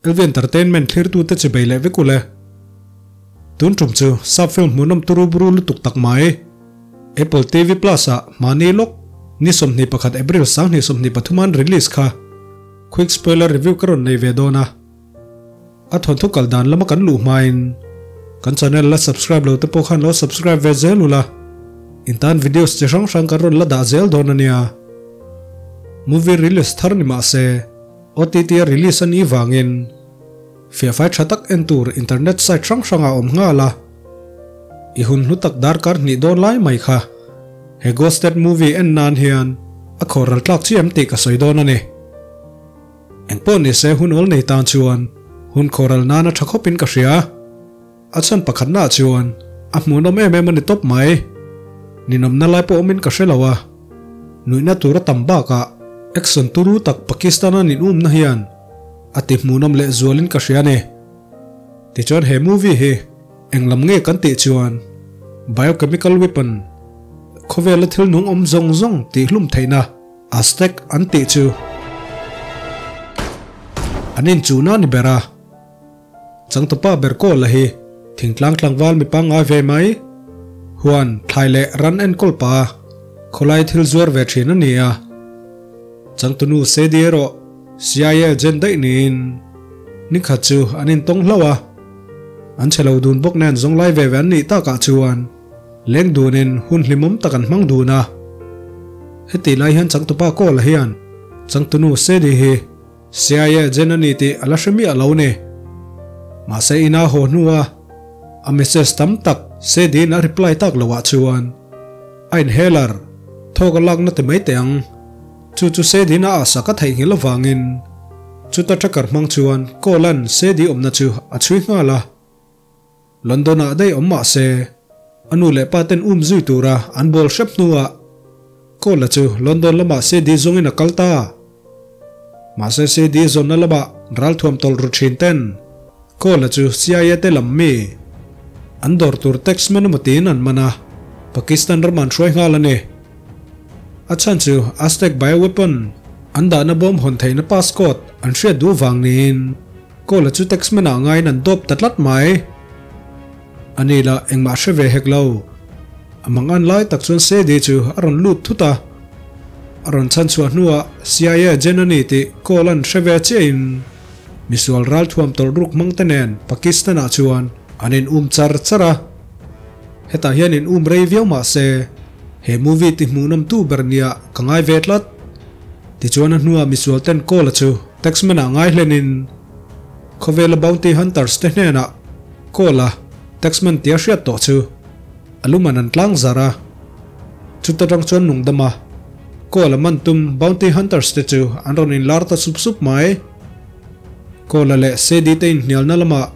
LV Entertainment thlirtute chibei leh vek ule. Tun tum chu sap film hmuhnawm turu buru lutuk tak mai. Apple TV Plus ah mahni lawk ni 21 April 2023 an release kha quick spoiler review ka rawn nei ve dawn a. A thawnthu kal dan lama kan luh hmain kan channel la subscribe lo te pawh khan lo subscribe ve zel ula, in tan videos chi hrang hrang kan rawn la dah zel dawn a nia. Movie release thar ni mah se OTT a release a nih vangin fiahfai tha tak en tur internet site hrang hrangah a awm nghal a. I hun hlu tak darkar hnih dawn lai mai kha he Ghosted movie en nan hian a khawhral tlak chiah em tih ka sawi dawn a ni. Engpawh ni se hun awl nei tan chuan hun khawhral nan a tha khawpin ka hria. A chhan pakhatnaah chuan a hmuhnawm em em a ni tawp mai. Ninawmna lai pawh awmin ka hre lo a. Nuihna tur a tam bakah action turu tak Pakistan-a nin umna hian a ti hmuhnawm leh zualin ka hria a ni. Tichuan he movie hi eng lam nge kan tih chuan biochemical weapon, khawvela thil nung awm zawng zawng tihhlum theihna, Aztec an tih chu an inchuhna a ni ber a. Changtupa ber Kawla hi thingtlang tlangval mi pangngai ve mai. Huan, thlai leh ran enkawl pa, khawlai thil zuar ve thin a ni a. Changtunu Sadie erawh CIA agent daih niin nikhat chu an intawng hlauh a. An che lo dun bawk nen zawnglai ve ve an nih takah chuan leng dunin hun hlimawm tak an hmang dun a. Hetih lai hian changtupa Kawla hian changtunu Sadie hi CIA agent a ni tih a la hre miah lo ni. Mahse ina haw hnua a message tam tak Sadie-in a reply tak loah chuan a inhaler thawk a lakna ti mai teh ang. Chu chu Sadie-in a ahsak a theihnghilh avangin chuta tracker hmang chuan call-a'n Sadie awmna chu a chhui nghal a. London-ah daih awm mah se, a nu leh pa ten um zui tura an bawl hrep hnuah Cole-a chu London lamah Sadie zawngin a kal ta. Mahse Sadie zawnna lamah ralthuam tawlh ru thin ten Cole-a chu CIA te lam mi an dawr tur taxman emaw tiin an man a, Pakistan ram an hruai nghal a ni. A chhan chu Aztec bioweapon an dahna bawm hawn theihna passcode an hriat duh vang niin Kawla chu taxman ah ngaiin an dawp ta tlat mai. A ni lah engmah hre ve hek lo. A mangan lai tak chuan Sadie chu a rawn lut thut a. A rawn chhan chhuah hnuah CIA agent a ni tih Kawla'n hre ve chiahin misual ralthuam tawlh ruk hmang te nen Pakistan ah chuan an in um char char a. Hetah hian in um rei viau mah se he movie ti hmuhnawm tu ber nia ka ngai ve tlat. Tichuan a hnuah misual ten Kawla chu Taxman ah ngai hlenin khawvela bounty hunters te hnenah Kawla Taxman tia hriat tawh chu a luman an tlang zar a. Chuta tang chuan nungdama Kawla man tum bounty hunters te chu an rawn inlar ta sup sup mai. Kawla leh Sadie te inhnialna lamah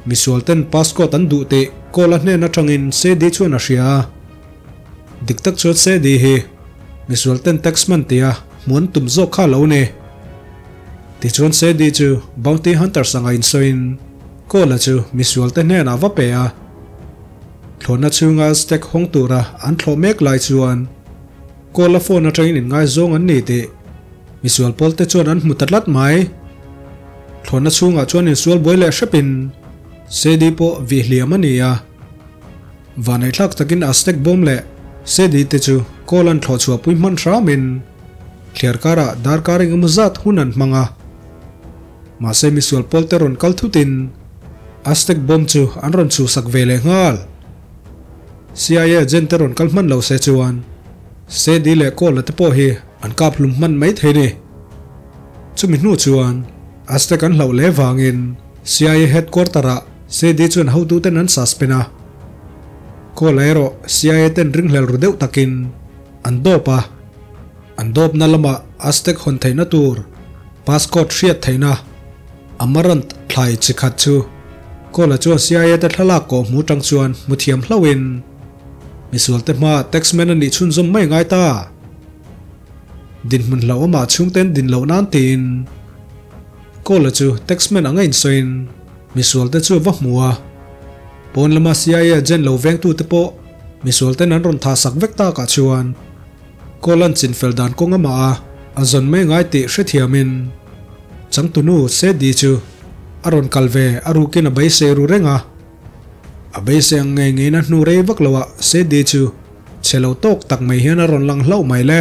misual ten passcode an duh tih Kawla hnen atangin Sadie chuan a hria a. Dik tak chuan Sadie hi misual ten taxman tia hmuan tum zawk kha lo ni. Tichuan Sadie chu bounty hunters anga insawiin Kawla chu misual te hnenah va pe a. Thlawhna chhunga Aztec hawng tura an thlawh mek lai chuan Kawla phone atangin inngaizawng an ni tih misual pawl te chuan an hmu ta tlat mai. Thlawhna chhungah chuan insual buai leh hrepin Sadie pawh vih hliam a ni a. Vaneihthlak takin Aztec bawm leh Sadie te chu kawl an thlawh chhuahpui hman hramin thliar karah darkar engemaw zat hun an hmang a. Mahse misual pawl te rawn kal thutin Aztec bawm chu an rawn chhuhsak ve leh nghal. CIA agent te rawn kal hman lo se chuan Sadie leh Kawla te pawh hi an kap hlum hman mai thei ni. Chumi hnu chuan Aztec an hlauh leh vangin CIA headquarter ah Sadie chuan hotuten an suspend a, Cole erawh CIA ten ringhlel ru deuh takin an dawp a, an dawpna lamah Aztec hawn theihna tur passcode hriat theihna Amaranth thlai chi khat chu Cole chuan CIA te thlalak kawh hmu tang chuan hmu thiam hlauhin misualte hmaah taxman a nih chhunzawm mai ngai ta. Dinhmun hlauhawmah chhungten din loh nan tiin Cole chu taxman anga insawiin Misual te chu a va hmu a, pawn lama CIA agent lo vengtu te pawh misual ten an rawn thah sak vek takah chuan Cole-a'n chinfel dan kawng amah a a zawn mai ngai tih hrethiamin Changtunu Sadie chu a rawn kal ve a rukin a beisei ru reng a. A beisei ang ngei ngeiin a hnu rei vak lo ah Sadie chu chhe lo tawk tak mai hian a rawn lang hlauh mai le.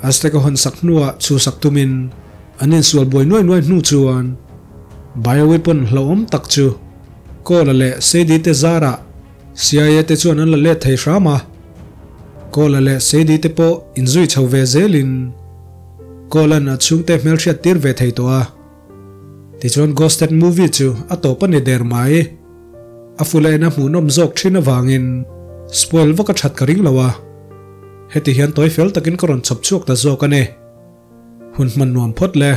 Aztec a hawn sak hnuah chhusak tumin an insual buai nuai nuai hnu chuan bioweapon hlauhawm tak chu Kawla leh Sadie te zarah CIA te chuan an la let thei hram a. Kawla leh Sadie te pawh inzui chho ve zelin Kawla'n a chhungte hmelhriat tir ve thei tawh a. Tichuan Ghosted movie chu a tawp a ni der mai. A full a en a hmuhnawm zawk thin avangin spoil vak a that ka ring lo a. Heti hian tawi fel takin ka rawn chhawp chhuak ta zawk a ni. Hun hman nuam phawt le.